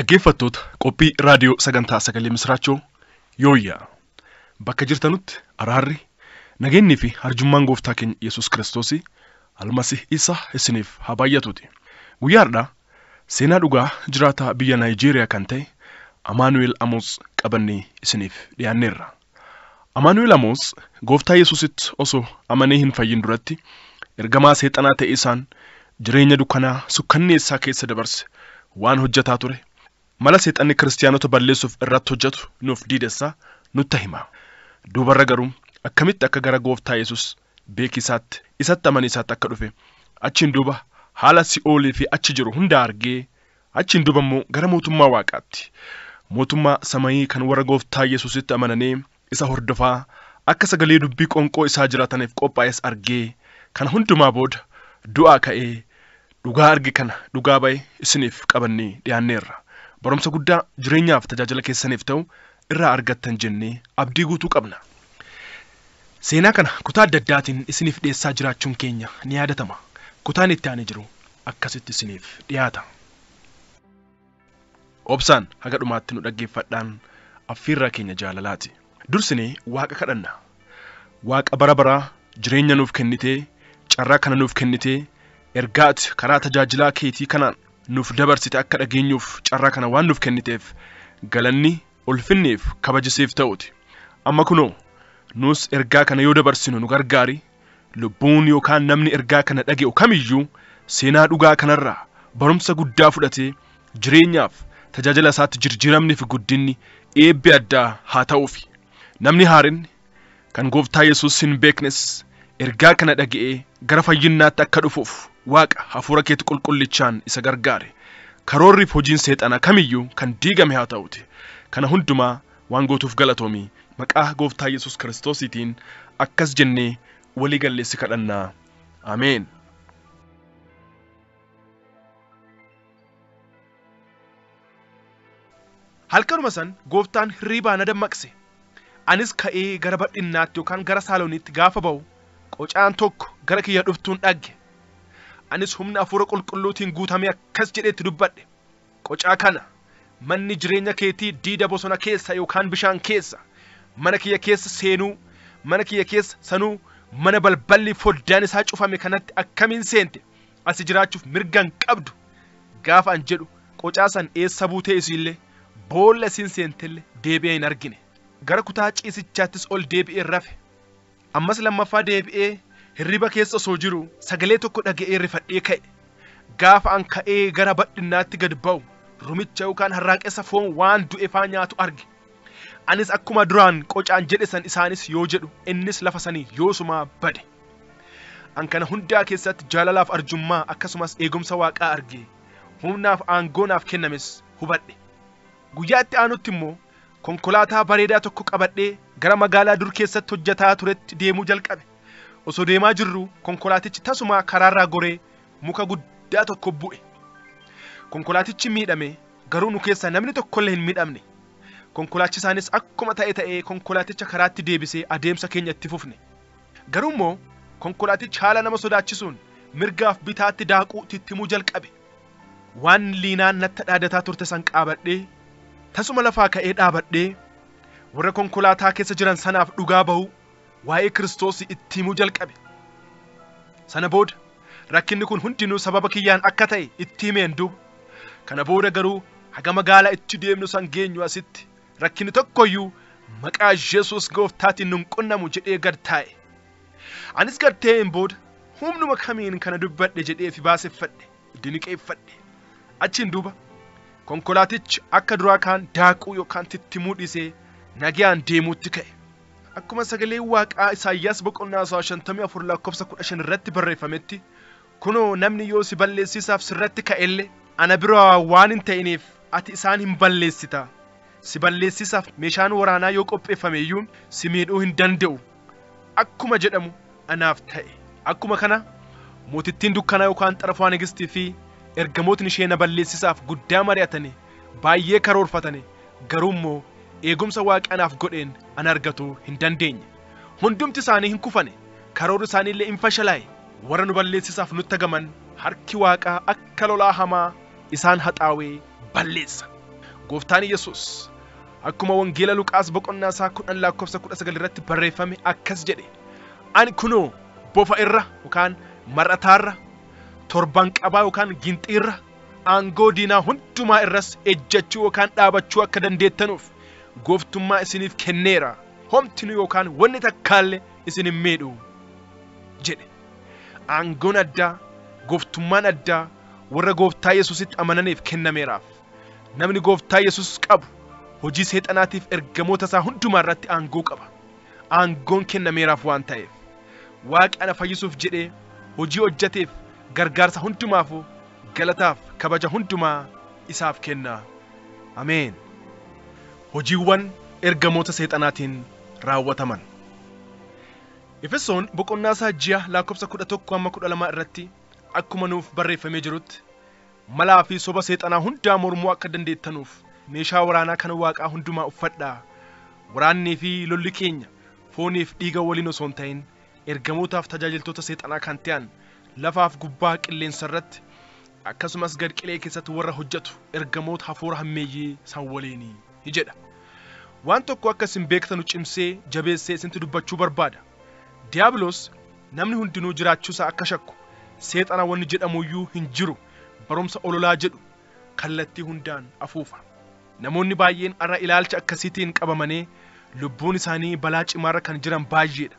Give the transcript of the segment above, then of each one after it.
Dhaggeeffattoota qophii raadiyoo sagantaa sagalee misraachoo yooyyaa bakka jirtanutti araarri nageenyii fi arjummaan gooftaa keenya Yesuus Kiristoos almasih isa isiniif haa baay'atuuti. Guyyaa har'aa seenaa dhugaa jiraataa biyya Naayijeeriyaa kan ta'e Amaanu'el Amoos qabannee isiniif dhiyaanneerra. Amaanu'el Amoos gooftaa Yesuusitti osoo amanee hin fayyin duratti ergamaa seexanaa ta'e isaan jireenya dukkanaa sukkanneessaa keessa dabarse waan hojjetaa ture. Mala seexanni kiristiyaanota balleessuuf irratti hojjetu nuuf diidessaa nutti hima. Duubarra garuu akkamitti akka gara gooftaa Yesuus beekisaatti isatti amaniisaatti akka dhufe achiin duuba haala si'oolii fi achi jiru hunda argee achiin duuba immoo gara mootummaa waaqaatti mootummaa samayii kan warra gooftaa Yesuusitti amananii isa hordofaa akka sagalee dubbii qonqoo isaa jiraataniif qophaa'es argee kan hundumaa booda du'aa ka'ee dhugaa arge kana dhugaa ba'e isiniif qabannee dhiyaanneerra. Barumsa guddaa jireenyaaf tajaajila keessaniif ta'u irraa argattan jennee abdii guutuu qabna. Seenaa kana kutaa adda addaatiin isiniif dhiyeessaa jiraachuun keenya ni yaadatama. Kutaan itti aanee jiru akkasitti isiniif dhiyaata. Obsaan haga dhumaatti nu dhaggeeffadhaan affiirraa keenya jaalalaati. Dursinee Waaqa kadhanna. Waaqa bara baraa jireenya nuuf kennitee, carraa kana nuuf kennitee, ergaa ati karaa tajaajilaa keetii kanaan nuuf dabarsite akka dhageenyuuf carraa kana waan nuuf kenniteef galanni ulfinniif kabajisiif ta'uti. Amma kunoo nus ergaa kana yoo dabarsinu nu gargaari. Lubbuun yookaan namni ergaa kana dhaga'u kamiyyuu seenaa dhugaa kanarraa barumsa guddaa fudhatee jireenyaaf tajaajila isaatti jijjiiramni fi guddinni eebbi addaa haa ta'uufi. Namni haarinni kan gooftaa Yesuus hin beeknes ergaa kana dhaga'ee gara fayyinnaatti akka dhufuuf Waaqa hafuura keetti qulqullichaan isa gargaare. Karoorriif hojiin seexanaa kamiyyuu kan diigame haa ta'uti. Kana hundumaa waan gootuuf galatoomii maqaa gooftaa Yesuus Kiristoosiitiin akkas jennee walii galleessi kadhannaa. Ameen. Halkanuma san gooftaan hirribaa na dammaqse. Anis ka'ee gara bal'innaatti yookaan gara saalooniitti gaafa ba'u qocaan tokko gara kiyya dhuftuun dhagge. Anis humna hafuura qulqulluutiin guutamee akkas jedheetti dubbadhe. Qocaa kana manni jireenya keetii diida bosona keessa yookaan bishaan keessa, mana kiyya keessa seenuu, mana kiyya keessa sanuu mana balballi foddaan isaa cufame kanatti akkamiin seente asi jiraachuuf mirga hin qabdu gaafa an jedhu qocaa san eessa buutee isiillee boolla isiin seentellee deebi'ee hin argine. Gara kutaa ciisichaattis ol deebi'ee rafe. Ammas lammaffaa deebi'ee hirriba keessa osoo jiru sagalee tokko dhaga'ee rifadhee ka'e. Gaafa an ka'ee gara bal'innaatti gad ba'u rumicha yookaan harraaqessa foon waan du'e faa nyaatu arge. Anis akkuma duraan qocaan jedhe san isaanis yoo jedhu innis lafa sanii yoosumaa bade. An kana hundaa keessatti jaalalaaf arjummaa akkasumas eegumsa waaqaa arge. Humnaaf aangoo naaf kennames hubadhe. Guyyaa itti aanutti immoo konkolaataa bareedaa tokko qabadhee gara magaalaa dur keessatti hojjetaa turetti deemuu jalqabe. Osoo deemaa jirru konkolaatichi tasumaa karaarraa goree muka guddaa tokko bu'e. Konkolaatichi miidhame garuu nu keessaa namni tokkollee hin miidhamne. Konkolaachisaanis akkuma ta'e ta'ee konkolaaticha karaatti deebisee adeemsa keenya itti fufne. Garuu immoo konkolaatichi haala nama sodaachisuun mirgaaf bitaatti daaquu tittimuu jalqabe. Waan liinaan natti dhaadataa turte san qaabadhee tasuma lafaa ka'ee dhaabadhee warra konkolaataa keessa jiran sanaaf dhugaa ba'uu waa'ee Kiristoos itti himuu jalqabe. Sana booda rakkinni kun hundinuu sababa kiyyaan akka ta'e itti himeen duuba. Kana booda garuu haga magaalaa itti deemnu san geenyu asitti rakkinni tokkoyyuu maqaa Yesuus gooftaatiin nun qunnamu jedhee gad taa'e. Anis gad taa'een booda humnuma kamiin kana dubbadhe jedhee fi baaseffadhe, diniqeeffadhe. Achiin duuba konkolaatichi akka duraa kaan daaquu yookaan tittimuu dhiisee nagayaan deemuutti ka'e. Akkuma sagalee waaqaa Isaayyaas boqonnaa isaa 54 lakkoofsa 15 irratti barreeffametti kunoo namni yoo si balleessisaaf sirratti ka'ellee ana biraa waan hin ta'iniif ati isaan hin balleessita. Si balleessisaaf meeshaan waraanaa yoo qopheeffame iyyuu si miidhuu hin danda'u. Akkuma jedhamu anaaf ta'e. Akkuma kana mootittiin dukkanaa yookaan xarafaa nigistii fi ergamootni ishee na balleessisaaf guddaa mari'atanii baay'ee karoorfatanii garuu immoo eegumsa waaqa anaaf godheen ana argatu hin dandeenye. Hundumti isaanii hin kufane, karoorri isaanii illee hin fashalaa'e. Warra nu balleessisaaf nutti agaman harki waaqaa akka lolaa hamaa isaan haxaawee balleessa. Gooftaan Yesuus akkuma wangeela Luqaas boqonnaa isaa 10 lakkoofsa 19 irratti barreeffame akkas jedhe: Ani kunoo bofa irra yookaan mar'ataarra, torban qabaa yookaan ginxiirra, aangoo diinaa hundumaa irras ejjechuu yookaan dhaabachuu akka dandeettanuuf gooftummaa isiniif kenneera. Homtinuu yookaan wanni takkaallee isin hin miidhu jedhe. Aangoon addaa, gooftummaan addaa warra gooftaa Yesuusitti amananiif kennameeraaf. Namni gooftaa Yesuus qabu hojii seexanaatiif ergamoota isaa hundumaa irratti aangoo qaba. Aangoon kennameeraaf waan ta'eef Waaqi ana fayyisuuf jedhee hojii hojjeteef gargaarsa hundumaafuu galataaf kabaja hundumaa isaaf kenna. Ameen. Hojiiwwan ergamoota seexanaatiin raawwataman. Efesoon boqonnaa isaa 6 lakkoofsa 11 hamma 12 irratti akkuma nuuf barreeffamee jirutti malaa fi soba seexanaa hundaa mormuu akka dandeettanuuf meeshaa waraanaa kan waaqaa hundumaa uffadhaa. Waraannii fi lolli keenya fooniif dhiiga waliin osoo hin ta'in ergamootaaf tajaajiltoota seexanaa kan ta'an lafaaf gubbaa qilleensa irratti akkasumas gad qilee keessatti warra hojjetu ergamoota hafuura hammeeyyii san waliinii jedha. Waan tokko akka isin beektanu cimsee jabeessee isintti dubbachuu barbaada. Diiyaabiloos namni hundinuu jiraachuusaa akka shakku seexana wanni jedhamuyyuu hin jiru barumsa ololaa jedhu kallattii hundaan afuufa. Namoonni baay'een har'a ilaalcha akkasiitiin qabamanii lubbuun isaanii balaa cimaarra kan jiran baay'eedha.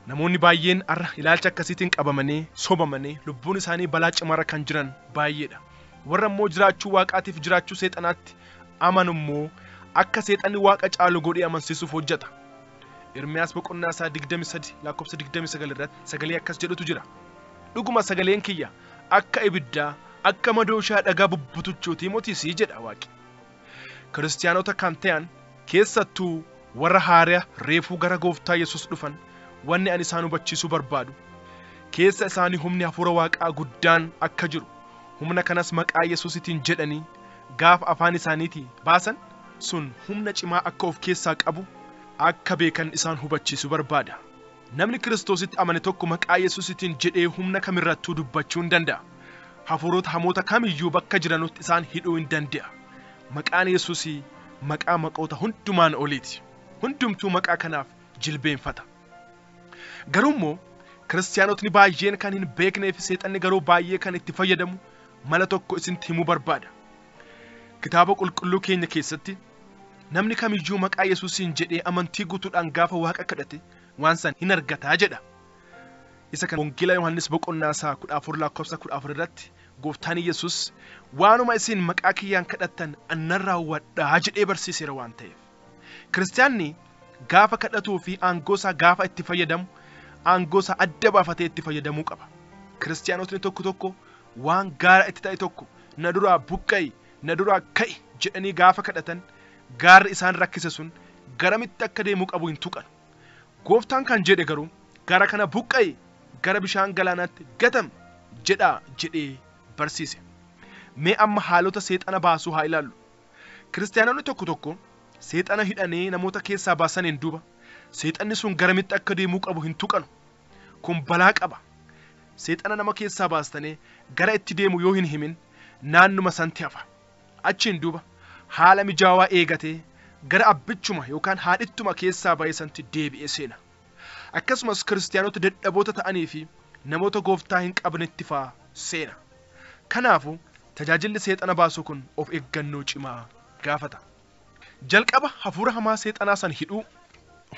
Namoonni baay'een har'a ilaalcha akkasiitiin qabamanii sobamanii lubbuun isaanii balaa cimaarra kan jiran baay'eedha. Warra immoo jiraachuu waaqaatiif jiraachuu seexanaatti amanu immoo akka seexanni waaqa caalu godhee amansiisuuf hojjeta. Ermiyaas boqonnaa isaa 23 lakkoofsa 29 irratti sagalee akkas jedhutu jira. Dhuguma sagaleen kiyya akka ibiddaa akka madooshaa dhagaa bubbutuchuutii motisii jedha Waaqi. Kiristaanota kan ta'an keessattuu warra haaraa reefuu gara gooftaa Yesuus dhufan wanni ani isaan hubachiisuu barbaadu keessa isaanii humni hafuura waaqaa guddaan akka jiru humna kanas maqaa Yesuusitiin jedhanii gaafa afaan isaaniitii baasan sun humna cimaa akka of keessaa qabu akka beekan isaan hubachiisuu barbaada. Namni Kiristoositti amane tokko maqaa Yesuusitiin jedhee humna kamirrattuu dubbachuu hin danda'a. Hafuurota hamoota kamiyyuu bakka jiranutti isaan hidhuu hin danda'a. Maqaan Yesuusii maqaa maqoota hundumaan oliiti. Hundumtuu maqaa kanaaf jilbeenfata. Garuu immoo kiristaanotni baay'een kan hin beeknee fi seexanni garuu baay'ee kan itti fayyadamu mala tokko isinitti himuu barbaada. Kitaaba qulqulluu keenya keessatti namni kamiyyuu maqaa Yesuusiin jedhee amantii guutuudhaan gaafa waaqa kadhate waan san hin argataa jedha. Isa kan Wangeela Yohaannis boqonnaa isaa 14 lakkoofsa 14 irratti gooftaan Yesuus waanuma isin maqaa kiyyaan kadhattan annan raawwadhaa jedhee barsiiseera waan ta'eef. Kiristaanni gaafa kadhatuu fi aangoo isaa gaafa itti fayyadamu aangoo isaa adda baafatee itti fayyadamuu qaba. Kiristaanotni tokko tokko waan gaara itti ta'e tokko na duraa buqqa'i na duraa ka'i jedhanii gaafa kadhatan gaarri isaan rakkise sun garamitti akka deemuu qabu hin tuqan. Gooftaan kan jedhe garuu gara kana buqqa'i gara bishaan galaanaatti gatam jedhaa jedhee barsiise. Mee amma haalota seexana baasuu haa ilaallu. Kiristaanonni tokko tokko seexana hidhanii namoota keessaa baasaniin duuba seexanni sun garamitti akka deemuu qabu hin tuqanu. Kun balaa qaba. Seexana nama keessaa baastanii gara itti deemu yoo hin himin naannuma santi hafa. Achiin duuba haala mijaawaa eegatee gara abbichuma yookaan haadhittuma keessaa ba'e santi deebi'ee seena. Akkasumas kiristaanota dadhaboota ta'anii fi namoota gooftaa hin qabnetti faa seena. Kanaafuu tajaajilli seexana baasu kun of eeggannoo cimaa gaafata. Jalqaba hafuura hamaa seexanaa san hidhuu,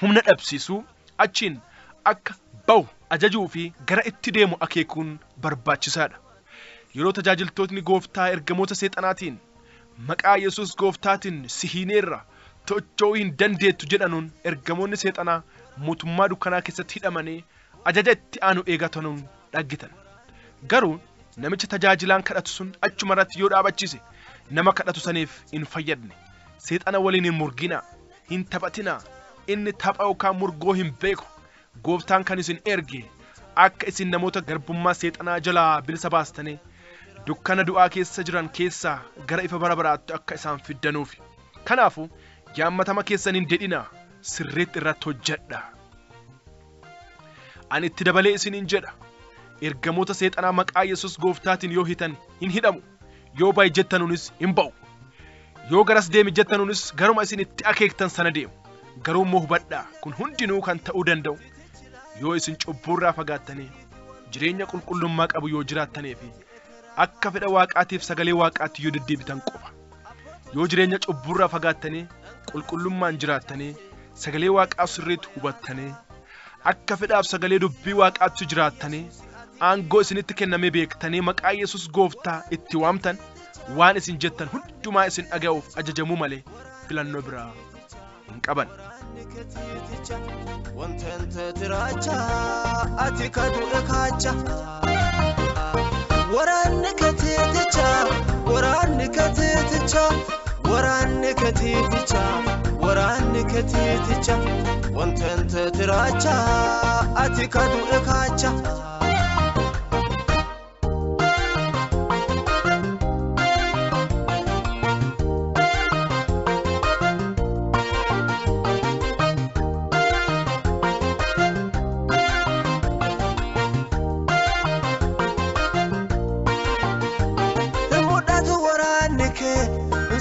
humna dhabsiisuu, achiin akka ba'u ajajuu fi gara itti deemu akeekuun barbaachisaadha. Yeroo tajaajiltootni gooftaa ergamoota seexanaatiin maqaa Yesuus gooftaatiin si hiineerra tocho'uu hin dandeettu jedhanuun ergamoonni seexanaa mootummaa dukkanaa keessatti hidhamanii ajaja itti aanu eegatanuun dhaggitan. Garuu namicha tajaajilaan kadhatu sun achuma irratti yoo dhaabachiise nama kadhatu saniif hin fayyadne. Seexana waliin hin murginaa, hin taphatinaa, inni tapha yookaan murgoo hin beeku. Gooftaan kan isin erge akka isin namoota garbummaa seexanaa jalaa bilisa baastanii dukkana du'aa keessa jiran keessaa gara ifa bara baraatti akka isaan fiddanuufi. Kanaafuu yaammatama keessan hin dedhinaa, sirriitti irratti hojjedhaa. Ani itti dabalee isiniin jedha, ergamoota seexanaa maqaa Yesuus gooftaatiin yoo hitan hin hidhamu, yoo ba'i jettanuunis hin ba'u. Yoo garas deemi jettanuunis garuma isin itti akeektan sana deemu. Garuu immoo hubadhaa, kun hundinuu kan ta'uu danda'u yoo isin cubbuurraa fagaattanii jireenya qulqullummaa qabu yoo jiraattanii fi akka fedha waaqaatiif sagalee waaqaatti yoo deddeebitan qofa. Yoo jireenya cubbuurraa fagaattanii qulqullummaan jiraattanii sagalee waaqaa sirriitti hubattanii akka fedhaaf sagalee dubbii waaqaatti jiraattanii aangoo isinitti kenname beektanii maqaa Yesuus gooftaa itti waamtan waan isin jettan hundumaa isin dhaga'uuf ajajamuu malee filannoo biraa hin qaban. Waraanni kateeticha, waraanni kateeticha, waraanni kateeticha, waraanni kateeticha, wanta tiraacha ati kadu kaacha.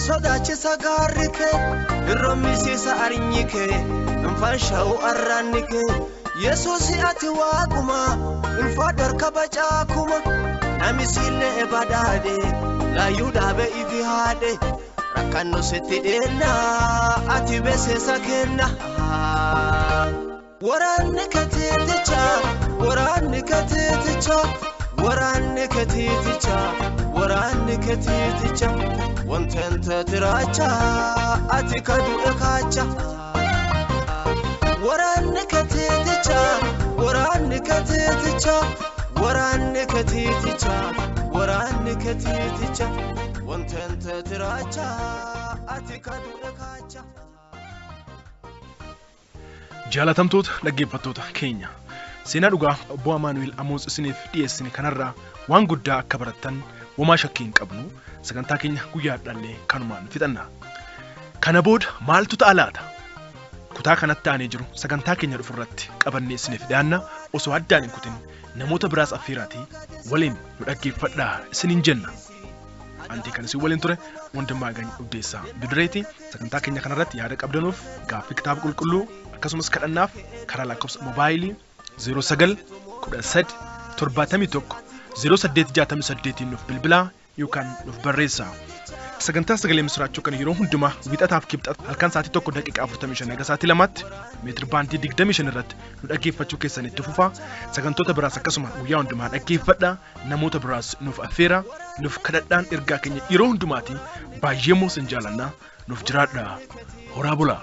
Sodaachisa gaarri kee, irroomisiisa arinyi kee, infaansha'u arraanni kee. Yesuus ati waaquma, ulfaadhu harka bacaakuma. Namisiillee badhaadhe, laayyuu dhaabe ifi haadhe. Rakkannu sitti dheenna, ati beeksisa kenna. Waraanni kateeticha, waraanni kateeticha, waraanni kateeticha, waraanni kateeticha. Wanta tiraacha ati kadu kaacha. Waraanni kateeticha, waraanni kateeticha, waraanni kateeticha, waraanni kateeticha. Wanta tiraacha ati kadu kaacha. Jaalatamtoota dhaggeeffattoota keenya, seenaa dhugaa obbo Amaanu'el Amoos isiniif dhiyeessine kanarraa waan guddaa akka barattan womaa shakkii hin qabnu. Sagantaa keenya guyyaa har'aallee kanumaan fixanna. Kana booda maaltu ta'a laata? Kutaa kanatti aanee jiru sagantaa keenya dhufurratti qabannee isiniif dhiyaanna. Osoo addaan hin kutin namoota biraas affeeraatii waliin nu dhaggeeffadhaa isiniin jenna. Anti kan isin waliin ture Wandimmaagany Uddeessaa Bidireeti. Sagantaa keenya kanarratti yaada qabdanuuf gaaffii kitaaba qulqulluu akkasumas kadhannaaf karaa lakkoofsa moobaayilii 09 13 71 0868 nuuf bilbilaa yookaan nuuf barreessaa. Sagantaa sagalee misiraachuu kan yeroo hundumaa wixataaf kibxata halkan sa'aatii 1:45 hanga sa'aatii 2tti meetir baandii 25 irratti nu dhaggeeffachuu keessan itti fufaa. Sagantoota biraas akkasuma guyyaa hundumaa dhaggeeffadhaa. Namoota biraas nuuf affeeraa, nuuf kadhadhaan ergaa keenya yeroo hundumaatii baay'ee moo sin jaalannaa. Nuuf jiraadhaa. Horaa bulaa.